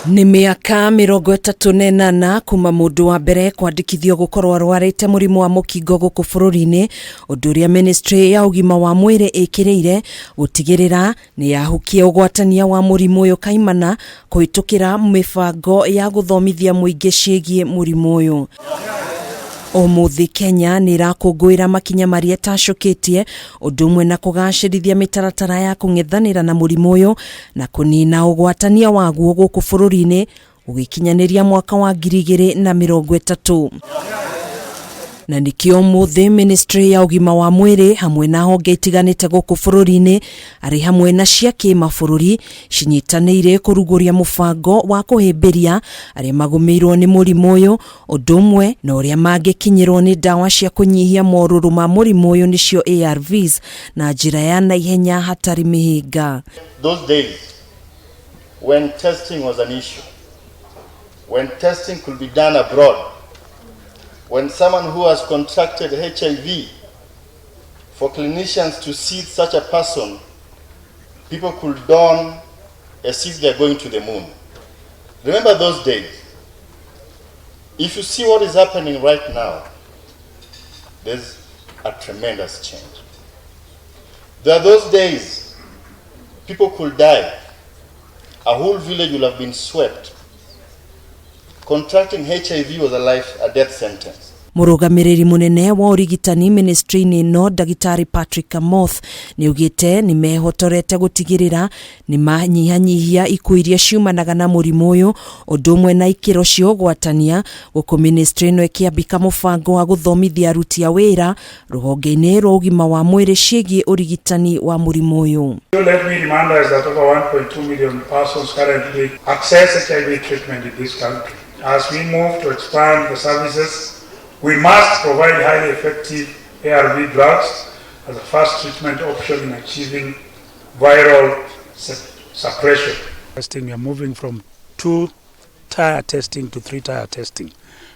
Nĩ mĩaka 38 kuma mũndũ wa mbere kwandĩkithio gũkorwo arwarĩte mũrimũ wa mũkingo gũkũ bũrũri-inĩ, ũndũ ũrĩa ministry ya ũgima wa mwĩrĩ ĩkĩrĩire gũtigĩrĩra nĩ yahukia ũgwatania wa mũrimũ ũyũ kaimana kũhĩtũkĩra mĩbango ya gũthomithia mũingĩ ciĩgiĩ mũrimũ ũyũ. Ũmũthĩ Kenya nĩ ĩrakũngũĩra makinya marĩa ĩtacũkĩtie, ũndũ ũmwe na kũgacĩrithia mĩtaratara ya kũng'ethanĩra na mũrimũ ũyũ na kũnina ũgwatania waguo gũkũ bũrũri-inĩ ũgĩkinyanĩria mwaka wa 2030. Na nĩkĩo ũmũthĩ ministry ya ũgima wa mwĩrĩ hamwe na honge itiganĩte gũkũ bũrũri-inĩ, arĩ hamwe na cia kĩmabũrũri, cinyitanĩire kũrugũria mũbango wa kũhĩmbĩria arĩa magũmĩirwo nĩ mũrimũ ũyũ, ũndũ ũmwe na ũrĩa mangĩkinyĩrwo nĩ ndawa cia kũnyihia morũrũ ma mũrimũ ũyũ, nĩcio ARVs, na njĩra ya naihenya hatarĩ mĩhĩnga. Those days when testing was an issue, when testing could be done abroad, when someone who has contracted HIV, for clinicians to see such a person, people could don as if they're going to the moon. Remember those days. If you see what is happening right now, there's a tremendous change. There are those days people could die. A whole village will have been swept. Contracting HIV was a life, a death sentence. Mũrũgamĩrĩri mũnene wa ũrigitani ministry-inĩ ĩno, Ndagĩtarĩ Patrick Amoth, nĩ augĩte nĩ mehotorete gũtigĩrĩra nĩ manyihanyihia ikuũ iria ciumanaga na mũrimũ ũyũ, ũndũ ũmwe na ikĩro cia ũgwatania, gũkũ ministry ĩno ĩkĩambĩka mũbango wa gũthomithia aruti a wĩra rũhonge-inĩ rwa ũgima wa mwĩrĩ ciĩgiĩ ũrigitani wa mũrimũ ũyũ. Let me remind us that over 1.2 million persons currently access HIV treatment in this country. As we move to expand the services, we must provide highly effective ARV drugs as a first treatment option in achieving viral suppression. Testing, we are moving from two-tier testing to three-tier testing,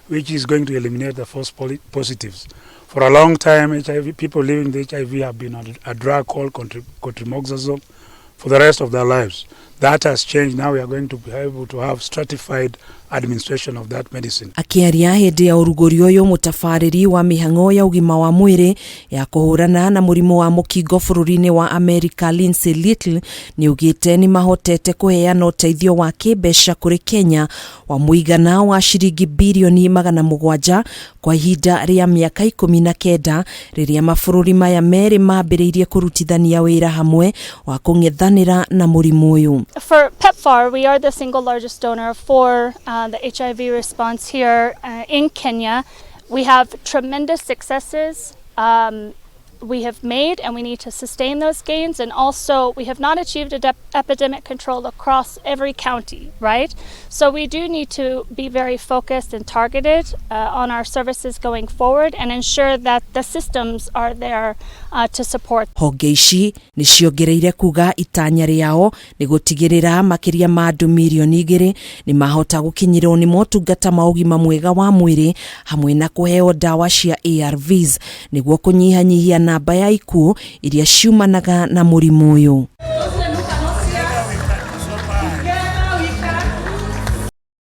which is going to eliminate the false positives. For a long time, HIV, people living with HIV have been on a drug called cotrimoxazole for the rest of their lives. That has changed. Now we are going to be able to have stratified administration of that medicine. Akĩaria hĩndĩ ya ũrugũri ũyũ, mũtabarĩri wa mĩhang'o ya ũgima wa mwĩrĩ ya kũhũrana na mũrimũ wa mũkingo bũrũri-inĩ wa America, Lindsay Little, nĩ augĩte nĩ mahotete kũheana ũteithio wa kĩmbeca kũrĩ Kenya wa mũigana wa ciringi birioni 700 kwa ihinda rĩa mĩaka 19, rĩrĩa mabũrũri maya merĩ mambĩrĩirie kũrutithania wĩra hamwe wa kũng'ethanĩra na mũrimũ ũyũ. For PEPFAR, we are the single largest donor for the HIV response here in Kenya. We have tremendous successes we have made, and we need to sustain those gains. And also, we have not achieved epidemic control across every county, right? So we do need to be very focused and targeted on our services going forward and ensure that the systems are there to support. Honge ici nĩ ciongereire kuga itanya rĩao nĩ gũtigĩrĩra makĩria ma andũ 2 mirioni nĩ mahota gũkinyĩrwo nĩ motungata ma ũgima mwega wa mwĩrĩ hamwe na kũheo ndawa cia ARVs nĩguo kũnyihanyihia namba ya ikuũ iria ciumanaga na mũrimũ ũyũ.